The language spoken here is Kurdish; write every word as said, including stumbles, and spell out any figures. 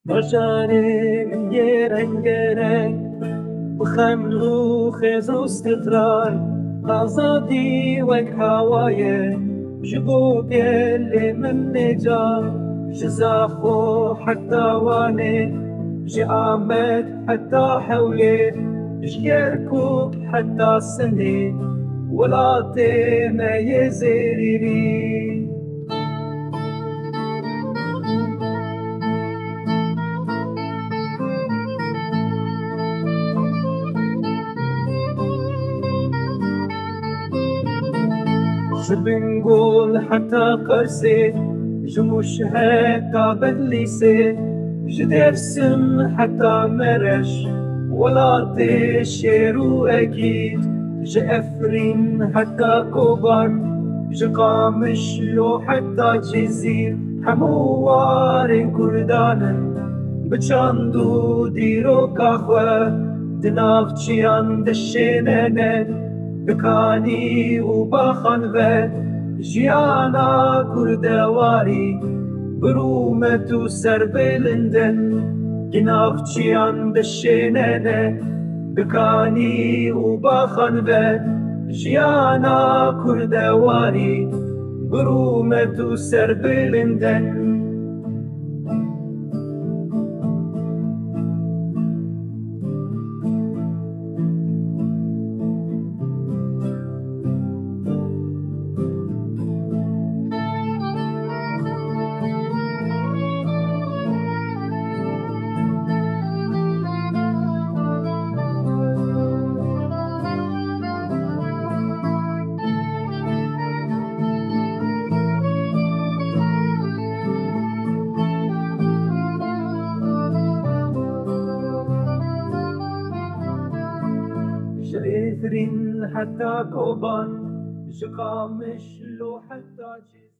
Bajarê min yê rengereng, bi xeml û xêz û stran, azadî wek hawayê ji bo gelê min nêca. Ji Zaxo heta Wanê, ji Amed heta Hewlêr, ji Kerkûk heta Sinê, welatê me yê zêrînî. Ji Bingol heta Qersê, ji Mûş heta Bedlîsê, ji Dêrsim heta Mereş, welatê şêr û egîr, ji Efrîn heta Koban, ji Qamişlo heta Cizîr, hemû warên Kurdan in. Bi çand û dîroka xwe di navçiyan dişênene, bi kanî û baxan ve jiyana kurdewarî bi rûmet û serbilind in. Di navçiyan dişênene, bi kanî û baxan ve jiyana kurdewarî bi rûmet û serbilind in. Ji Efrîn heta Koban, ji Qamişlo heta Cizîr.